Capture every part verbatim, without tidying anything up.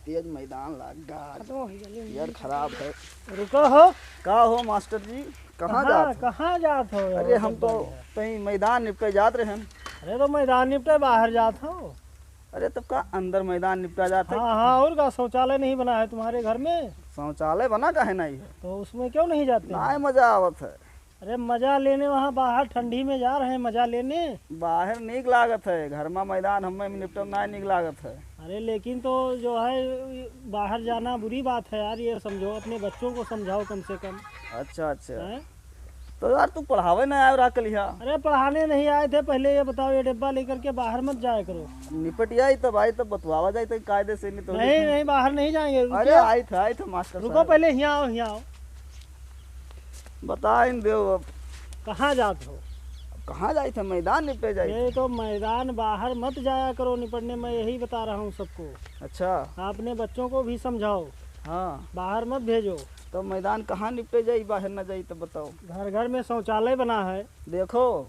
तेज मैदान लाग गा। खत्म हो गया, ले यार, लीजिए। खराब है। रुको हो। का हो मास्टर जी, कहाँ कहाँ, जात हो? कहाँ जात हो? अरे, हम तो कहीं मैदान निपटे जात रहे हैं। अरे, तो मैदान निपटे बाहर जात हो? अरे, तब का अंदर मैदान निपटा जात है? हाँ, हाँ, और का, शौचालय नहीं बना है तुम्हारे घर में? शौचालय बना काहे नहीं है? तो उसमें क्यों नहीं जाते? नाय मजा आवत है। अरे, मजा लेने वहाँ बाहर ठंडी में जा रहे हैं, मजा लेने। बाहर नीक लागत है, घर में मैदान हमें निपटन नाय नीक लागत है। अरे, लेकिन तो जो है, बाहर जाना बुरी बात है यार, ये समझो, अपने बच्चों को समझाओ कम से कम। अच्छा, अच्छा। हैं? तो यार, तू पढ़ावे ना आयो रहा कलिया? अरे, पढ़ाने नहीं आए थे, पहले ये बताओ, ये डिब्बा लेकर के बाहर मत जाया करो। निपट आई तब आई, तब बतवावा जाए तो कायदे से, नहीं तो नहीं, नहीं, बाहर नहीं जाएंगे, अरे, रुकिए। आई था, आई था मास्टर रुको, साहब। पहले यहाँ आओ, यहाँ आओ। बताइन देव अब। कहाँ जात हो? अब कहाँ जाइत है? मैदान निपटे जाइत ये है। तो मैदान बाहर मत जाया करो निपटने, मैं यही बता रहा हूँ सबको। अच्छा। अपने बच्चों को भी समझाओ। हाँ। बाहर मत भेजो। तो मैदान कहाँ निपटे जाई, बाहर न जाई तो बताओ। घर घर में शौचालय बना है। देखो,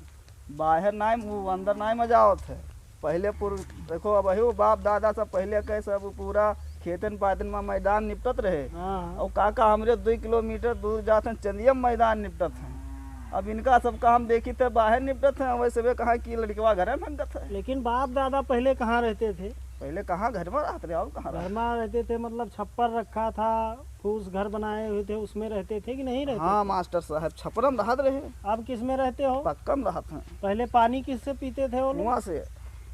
बाहर नाय, वो अंदर नाय मजा आवत है। पहले पुर-, देखो, अब अहियो बाप दादा सब पहले के सब पूरा खेतन पातन में मैदान निपटत रहे। हाँ। और काका हमरे दुई किलोमीटर दूर जात हैं, चंदिया में मैदान निपटत हैं। अब इनका सबका हम देखी थे बाहर निपटत हैं, वैसे वे कहाँ कि लड़कवा घर में भंगत है। लेकिन बाप दादा पहले कहाँ रहते थे? पहले कहाँ घर में रहत रहे, और कहाँ घर रहत? में रहते थे, मतलब छप्पर रखा था, फूस घर बनाए हुए थे, उसमें रहते थे कि नहीं रहते हाँ थे? मास्टर साहब, छपरम रहत रहे। अब किस में रहते हो? पक्कम रहत हैं। पहले पानी किससे पीते थे वो लोग? कुआं से।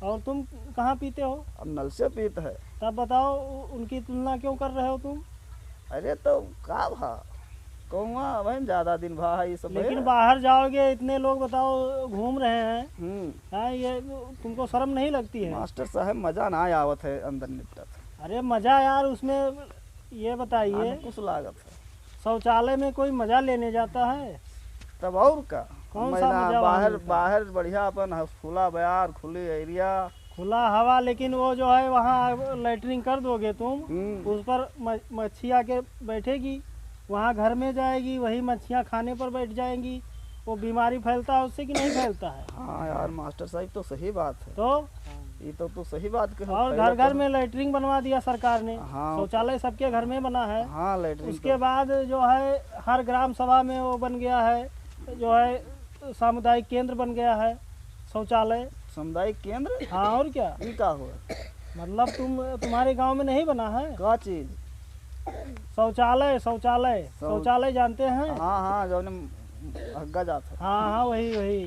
और तुम कहाँ पीते हो? अब नल से पीत है। तब बताओ, उ-, उनकी तुलना क्यों कर रहे हो तुम? अरे तो का भा, कुआं अब है ज्यादा दिन भा है, ये सब लेकिन है। बाहर जाओगे, इतने लोग बताओ घूम रहे हैं। हम्म। हाँ, ये तुमको शर्म नहीं लगती है? मास्टर साहब, मजा ना आवत है अंदर निपटत। अरे मजा यार, उसमें ये बताइए, अंकुश लागत है। शौचालय में कोई मजा लेने जाता है? तब और का? कौन सा मैदान मजा वहाँ बाहर, मिलता है? बाहर बढ़िया अपन ह-, खुला बयार, खुली एरिया। खुला हवा, लेकिन वो जो है वहाँ लैट्रिन कर दोगे तुम, हम्म। उस पर म-, मच्छी आके बैठेगी, वहाँ घर में जाएगी, वही मच्छियाँ खाने पर बैठ जाएंगी। वो बीमारी फैलता है उससे कि नहीं फैलता है? हाँ यार मास्टर साहब, तो सही बात है। तो? ये तो तू सही बात कहे, और पहले घर घर तो में लैट्रिन बनवा दिया सरकार ने, हाँ। शौचालय सबके घर में बना है। हाँ, लैट्रिन उसके तो बाद जो है हर ग्राम सभा में वो बन गया है, जो है सामुदायिक केंद्र बन गया है, शौचालय। सामुदायिक केंद्र? हाँ, और क्या? ई का हुआ? मतलब तुम, तुम्हारे गांव में नहीं बना है? का चीज? शौचालय, शौचालय, शौ-, शौचालय जानते हैं? हाँ, हाँ, जौने हग्गा जात है। हाँ, हाँ, वही, वही।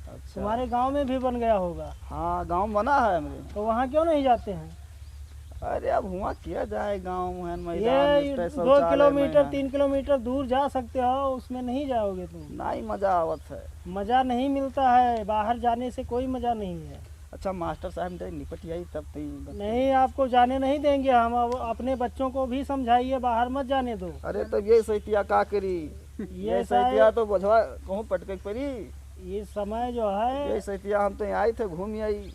अच्छा। तुम्हारे गांव में भी बन गया होगा। हाँ, गांव में बना है हमरे। तो वहाँ क्यों नहीं जाते हैं? अरे, अब हुआं किया जाए, गांव में मैदान, ये इस पे दो शौचालय किलोमीटर, में है। तीन किलोमीटर दूर जा सकते हो, उसमें नहीं जाओगे तुम। नहीं, मजा आवत है। मजा नहीं मिलता है, बाहर जाने से कोई मजा नहीं है। अच्छा मास्टर साहब, हम तो निपट जाई तब तो ही बस। नहीं, आपको जाने नहीं देंगे हम। अब अपने बच्चों को भी समझाइए, बाहर मत जाने दो। अरे, तब ये सैतिया का करी? ये ये सैतिया सारे तो बोझवा कहूँ पटके के पड़ी। ये समय जो है ये सैतिया हम तो यहाँ आई थे, घूम आई।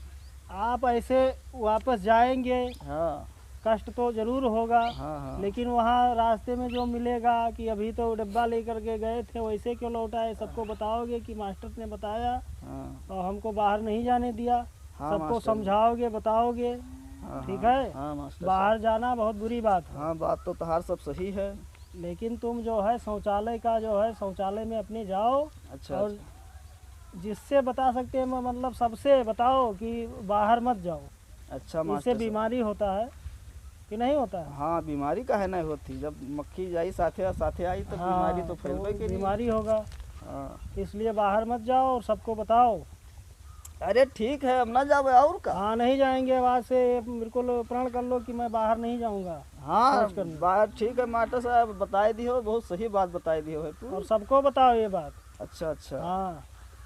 आप ऐसे वापस जाएंगे, हाँ। कष्ट तो जरूर होगा, हाँ, हाँ। लेकिन वहाँ रास्ते में जो मिलेगा कि अभी तो डब्बा लेकर के गए थे, वैसे क्यों लौट आए, सबको बताओगे कि मास्टर ने बताया हाँ। और हमको बाहर नहीं जाने दिया। हाँ, सबको मास्टर जी। समझाओगे, बताओगे, हाँ, ठीक हाँ, है? हाँ, मास्टर बाहर साहब। जाना बहुत बुरी बात है। हाँ, बात तो तहार सब सही है। लेकिन तुम जो है शौचालय का, जो है शौचालय में अपने जाओ अच्छा, और अच्छा। जिससे बता सकते हैं, म-, मतलब सबसे बताओ कि बाहर मत जाओ। अच्छा, इससे मास्टर साहब। बीमारी होता है कि नहीं होता है? हाँ, बीमारी काहे नहीं होती? जब मक्खी जाई साथे, साथे आई तो हाँ, बीमारी तो तो फैलबे करी। बीमारी होगा। हाँ। इसलिए बाहर मत जाओ और सबको बताओ। अरे ठीक है, अब ना जावे और का? हाँ, नहीं जाएंगे। अब आज से बिल्कुल प्रण कर लो कि मैं बाहर नहीं जाऊंगा हाँ, शौच करने। बात ठीक है मास्टर साहब, बताए दियो, बहुत सही बात बताए दियो है तू। और सबको बताओ ये बात। अच्छा, अच्छा। हाँ।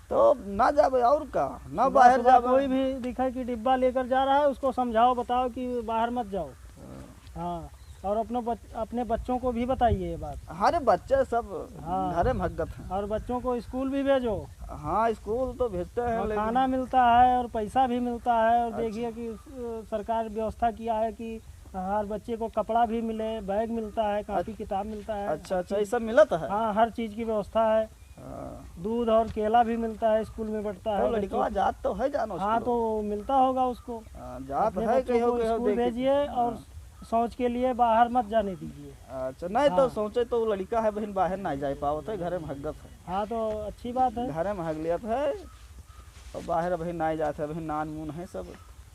तो ना जावे और का, ना सुबह, बाहर सुबह जावे। कोई भी दिखे कि डिब्बा लेकर जा रहा है, उसको समझाओ, बताओ कि बाहर मत जाओ। हाँ। हाँ, और अपने बच-, अपने बच्चों को भी बताइए ये बात। अरे बच्चे सब हाँ। घरे में हगत हैं। और बच्चों को स्कूल भी भेजो। हाँ, स्कूल तो भेजते हैं, वहाँ लेकिन खाना मिलता है और पैसा भी मिलता है, और अच्छा। देखिए कि, अ, सरकार व्यवस्था किया है कि हर बच्चे को कपड़ा भी मिले, बैग मिलता है, कॉपी अच्छा। किताब मिलता है, अच्छा, हर अच्छा, ये चीज़। सब मिलत है? हाँ, हर चीज़ की व्यवस्था है। हाँ। दूध और केला भी मिलता है, स्कूल में बंटता तो है बच्चों लड़कवा को। जात तो है जानो हाँ, स्कूल। तो मिलता होगा उसको। हाँ, जात अपने है बच्चों कहियो, को कहियो स्कूल देख के। भेजिए और हाँ। शौच के लिए बाहर मत जाने दीजिए। अच्छा, नहीं तो हाँ। शौचे तो लड़का है बहिन, बाहर नहीं जा पावत है, घरे में हगत है। हाँ, तो अच्छी बात है। घरे में हग लियत है और बाहर बहिन नहीं जात है, बहिन नान मून है सब।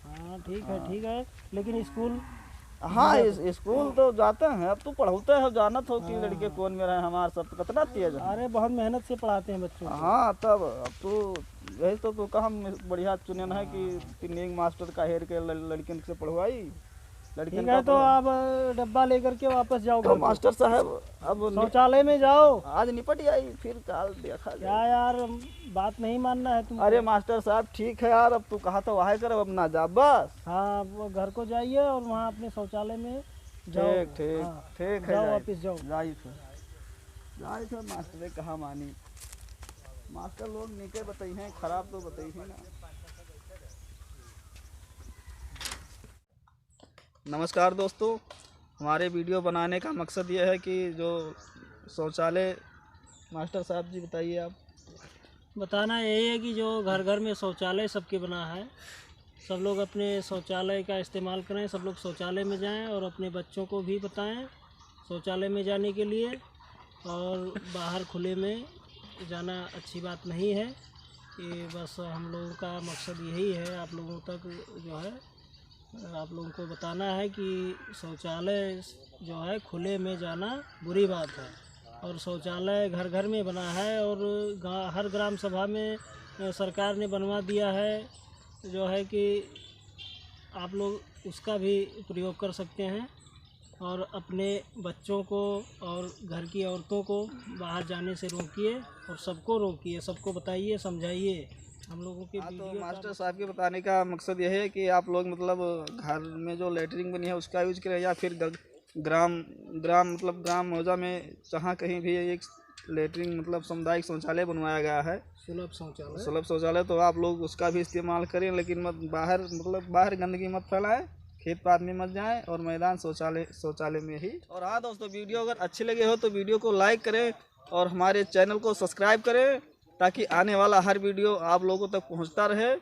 हाँ, ठीक है, हाँ। ठीक है, लेकिन स्कूल हाँ, मतलब इस-, स्कूल तो जाते हैं। अब तू पढ़ौते हो, जानत हो कि हाँ। लड़के कौन में रहे, हमार सब तो कितना तेज है। अरे, बहुत मेहनत से पढ़ाते हैं बच्चों को। हाँ, तब अब तू यही तो, तू कहा हम बढ़िया चुने है कि हाँ। तीन एक मास्टर का हेर के लड़-, लड़कियन से पढ़वाई। लड़कियन ठीक का है, तो पढ़वा- आप डब्बा लेकर के वापस जाओ तो घर को। मास्टर साहब, अब नि- शौचालय में जाओ। आज निपट जाई, फिर काल देखा जाए। क्या यार, बात नहीं मानना है तुमको? अरे मास्टर साहब, ठीक है यार, अब तू कहा तो वही करब, अब ना जा बस। हाँ, वो घर को जाइए और वहाँ अपने शौचालय में जाओ। ठीक, ठीक, हाँ, ठीक है, जाओ, जाई। वापस जाओ। जाई थे, जाई थे, मास्टर कहा मानी। मास्टर लोग नीके बताई हैं, खराब तो बताई हैं ना। नमस्कार दोस्तों, हमारे वीडियो बनाने का मकसद ये है कि जो शौचालय, मास्टर साहब जी बताइए आप। बताना यही है कि जो घर घर में शौचालय सबके बना है, सब लोग अपने शौचालय का इस्तेमाल करें, सब लोग शौचालय में जाएं और अपने बच्चों को भी बताएं शौचालय में जाने के लिए। और बाहर खुले में जाना अच्छी बात नहीं है। ये बस हम लोगों का मकसद यही है आप लोगों तक जो है, आप लोगों को बताना है कि शौचालय जो है खुले में जाना बुरी बात है। और शौचालय घर घर में बना है और गा-, हर ग्राम सभा में, अ, सरकार ने बनवा दिया है, जो है कि आप लोग उसका भी प्रयोग कर सकते हैं और अपने बच्चों को और घर की औरतों को बाहर जाने से रोकिए और सबको रोकिए, सबको बताइए, समझाइए। हम लोगों के हाँ, तो वीडियो का मास्टर साहब के बताने का मकसद यह है कि आप लोग मतलब घर में जो लेटरिन बनी है उसका यूज करें या फिर ग-, ग्राम, ग्राम मतलब ग्राम मौजा में जहाँ कहीं भी एक लेटरिन मतलब सामुदायिक शौचालय बनवाया गया है, सुलभ शौचालय। सुलभ शौचालय, तो आप लोग उसका भी इस्तेमाल करें, लेकिन मत बाहर मतलब बाहर गंदगी मत फैलाएं, खेत पात में मत जाएं और मैदान शौचालय, शौचालय में ही। और हाँ दोस्तों, वीडियो अगर अच्छी लगे हो तो वीडियो को लाइक करें और हमारे चैनल को सब्सक्राइब करें, ताकि आने वाला हर वीडियो आप लोगों तक पहुँचता रहे।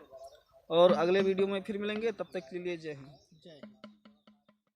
और अगले वीडियो में फिर मिलेंगे, तब तक के लिए जय हिंद। जय हिंद।